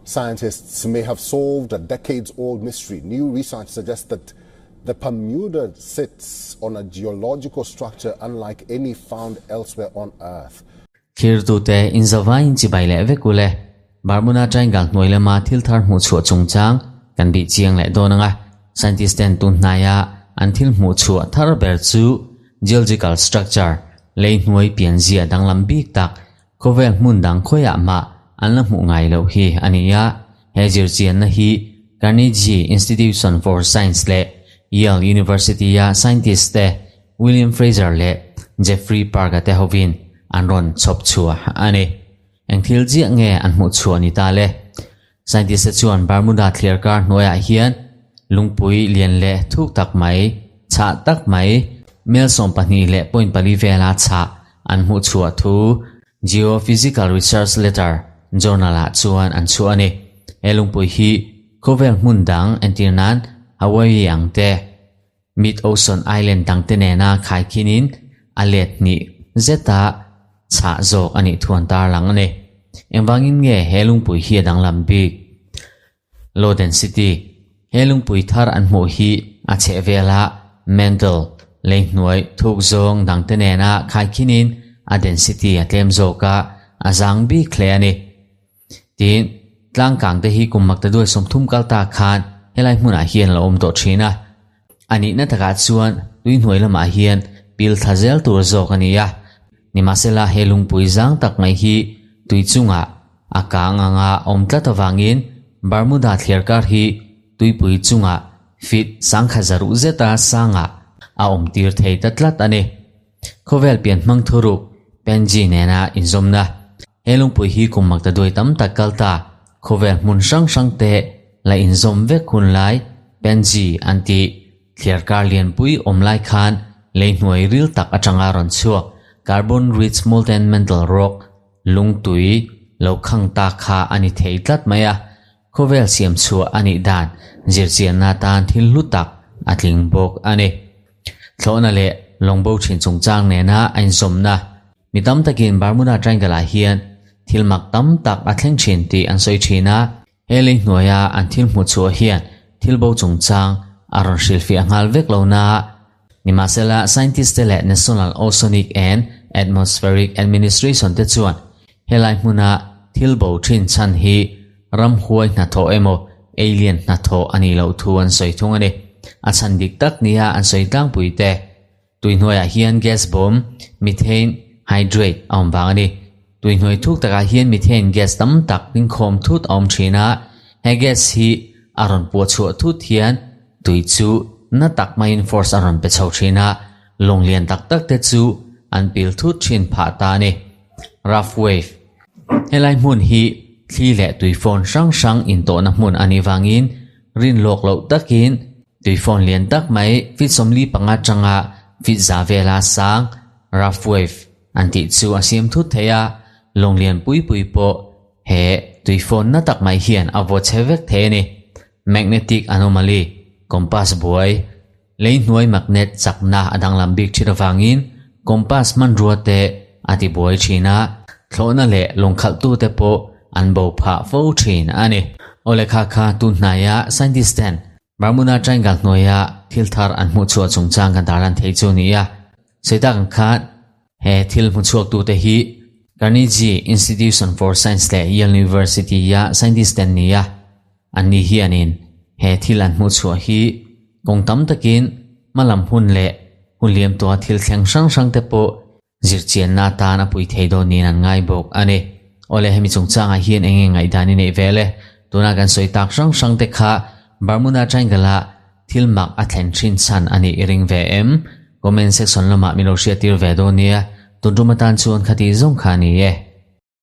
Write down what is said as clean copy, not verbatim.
Scientists may have solved a decades-old mystery. New research suggests that the Permuda sits on a geological structure unlike any found elsewhere on Earth. Thirtute inzavaiin chibai leh vek ule. Bermuda Triangle hnuai lama thil thar hmuh chhuah chungchang kan bih chiang leh dawn ang a. Scientist ten tun hnaia an thil hmuh chhuah thar ber chu geological structure, lei hnuai pianzia danglam bik tak, khawvel hmun dang khawiah mah an la hmuh ngai loh hi a ni a. He zirchianna hi Carnegie Institution for Science leh Yale University-a scientist te William Fraser leh Jeffrey Park-a te hovin an rawn chhawp chhuah a ni. Eng thil chiah nge an hmuh chhuah ni ta le? Scientist-te chuan Bermuda thliarkar hnuaiah hian lungpui lian leh thuk tak mai, chhah tak mai, mel 12.4 vela chhah an hmuh chhuah thu Geophysical Research Letter journal-ah chuan an chhuah a ni. He lungpui hi khawvel hmun dang entir nan Hawaii ang te, Mid-Ocean Island dangte nena khaikhinin a let hnih zeta chhah zawk a nih thu an tarlang a ni. Engvangin nge he lungpui hi a danglam bik? Low density, He lungpui thar an hmuh hi a chheh vela mantle, lei hnuai, thuk zawng dangte nena khaikhinin a density a tlem zawk a, a zang bik hle a ni. Tin, tlangkang te hi kum makta duai 30 kal ta khan helai hmunah hian a lo awm tawh thin a. A nihna takah chuan tui hnuai lamah hian pil thla zel tur zawk a ni a. Nimahsela he lungpui zang tak mai hi tui chungah a kang anga awm tlat avangin Bermuda thliarkar hi tuipui chungah feet sangkhat zaruh zeta sangah a awm tir thei ta tlat a ni. Khawvel pian hmang thuruk Penji nena inzawmna he lungpui hi kum makta duai tam tak kal ta khawvel hmun hrang hrang te la inzawm vek hun lai Penji an tih thliarkar lianpui awm lai khan lei hnuai ril tak atanga rawn chhuak carbon rich molten mantle rock lungtui lo khang ta kha a ni thei tlat mai a. Khawvel siam chhuah a nih dan zirchianna tan thil hlu tak a tling bawk a ni. Thlawhna leh lawngbo thin chungchang nena a inzawmna mi tam takin Bermuda Triangle-ah hian thil mak tam tak a thleng thin tih an sawi thin a. He lei hnuaia an thil hmuh chhuah hian thil bo chungchang a rawn hrilhfiah nghal vek lo na. Nimahsela, scientist te leh National Oceanic and Atmospheric Administration te chuan helai hmuna thil bo thin chhan hi ramhuai hnathawh emaw alien hnathawh a nih loh thu an sawi thung a ni. A chhan dik tak nia an sawi tlangpui te, tui hnuaiah hian gas bawm, methane hydrate, a awm vang a ni. Tui hnuai thuk takah hian methane gas tam tak inkhawm thut a awm thin a, he gas hi a rawn puah chhuah thut hian tui chu na tak maiin force a rawn pe chho thin a, lawng lian tak tak te chu an pil thut thin phah ta a ni. Rough wave. Helai hmun hi thli leh tuifawn hrang hrang intawhna hmun a nih vangin rin lawk loh takin tuifawn lian tak mai feet 45 atanga feet za vela sang rough wave an tih chu a siam thut thei a, lawng lian pui pui pawh he tuifawn na tak mai hian a vaw chhe vek thei a ni. Magnetic anomaly, compass buai, lei hnuai magnet chakna a danglam bik thin avangin compass hmanrua te a ti buai thin a, thlawhna leh lawng khalhtute pawh an bo phah fo thin a ni. Awle kha kha tun hnaia scientist ten Bermuda Triangle hnuaia thil thar an hmuh chhuah chungchang kan tarlan thei chu a ni a, sawi tak ang khan he thil hmu chhuaktute hi Carnegie Institution for Science leh Yale University-a scientist te an ni a, anni hianin he thil an hmuh chhuah hi kawng tam takin hmalam hun leh hun liam tua thil thleng hrang hrang te pawh zirchianna atan a pui thei dawn niin an ngai bawk a ni. Awle hemi chungchangah hian eng nge ngaihdan i neih vel e? Tuna kan sawi tak hrang hrang te kha Bermuda Triangle-a thil mak a thlen thin chhan a nih i ring ve em? Comment section lamah min lo hriattir ve dawn nia. Tun tum atan chuan khati zawng kha a ni e.